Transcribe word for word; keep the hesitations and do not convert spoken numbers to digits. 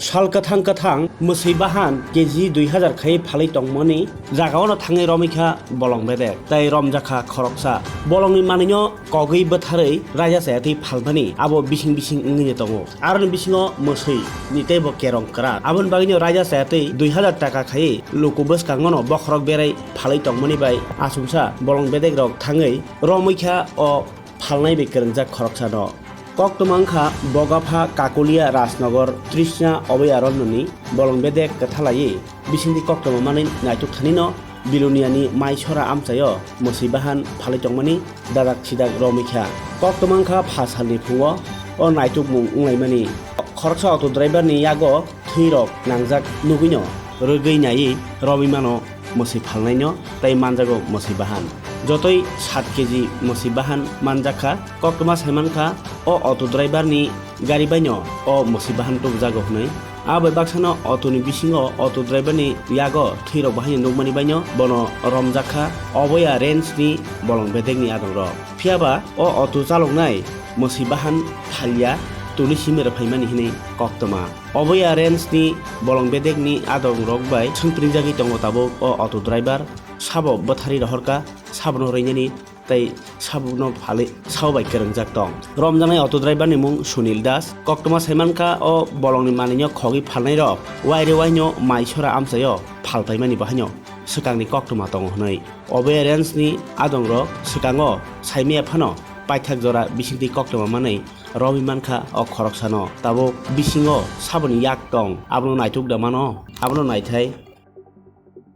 Sal kwthang kwthang mwswi bahan K G dui hazar khai phalwi tongmani jagao no thangwi romwi kha bolong bedek tei romjakha khoroksa. Bolongni manwino kogwi bwtharwi raida chayatwi phalmani abo bising bising wngwi tongo. Aroni bisingo mwswi ni teibo kerong kwrak. Aboni bagwino raida chayatwi dui hazar taka khai luku bwskango no bokhorok berai phalwi tongmani bai achomsa bolong bedek rok thangwi romwi kha o phalnai bai kwrwngjak khoroksano. Koktwma wngkha Bogapha, Kakulia, Rajnagar, Trishna oboyaronyoni bolong bedek kwthalaiwi bisingtwi koktwma manwi naituk thanino Biloniani Maisora amchaio mwswi bahan phalwi tongmani dadak sidak romwi kha. Koktwma wngkha pha salni phungo o naitukmung wnglaimani. Khoroksa auto driverni yago thwirok nangjak nugwino rwgwi naiwi romwi mano mwswi phalnaino tei manjago mwswi bahan. Jotoi sat K G mwswi bahan manjakha. Koktwma saimankha o auto driverni gari baino o mwswi bahan tubjago hwnwi. Abai baksano autoni bisingo auto driverni yago thwirok bahaino nukmani baino bono romjakha Oboya range ni bolong bedekni adongrok. Phiyaba o auto chaloknai mwswi bahan phalya tuni simi rwphaimani hwnwi koktwma. Oboya range ni bolong bedekni adongrok bai swngpringjagwi tongo tabuk o auto driver, sabo bwtharwi rohorkha, sabono rwinani tei sabukno phalwi sabo bai kwrwngjak tong. Romjaknai auto driver ni mung Sunil Das. Koktwma saimankha o bolongni manwino khogwi phalnairok waire waino Maisora amchaio phalpaimani bahaino swkangni koktwma tongo hwnwi. Oboya range ni adongrok swkango saimaya phano paithak jora bisingtwi koktwma manwi romwi mankha o khoroksano. Tabuk bisingo saboni yak tong, abono naituk da mano? Abono naithai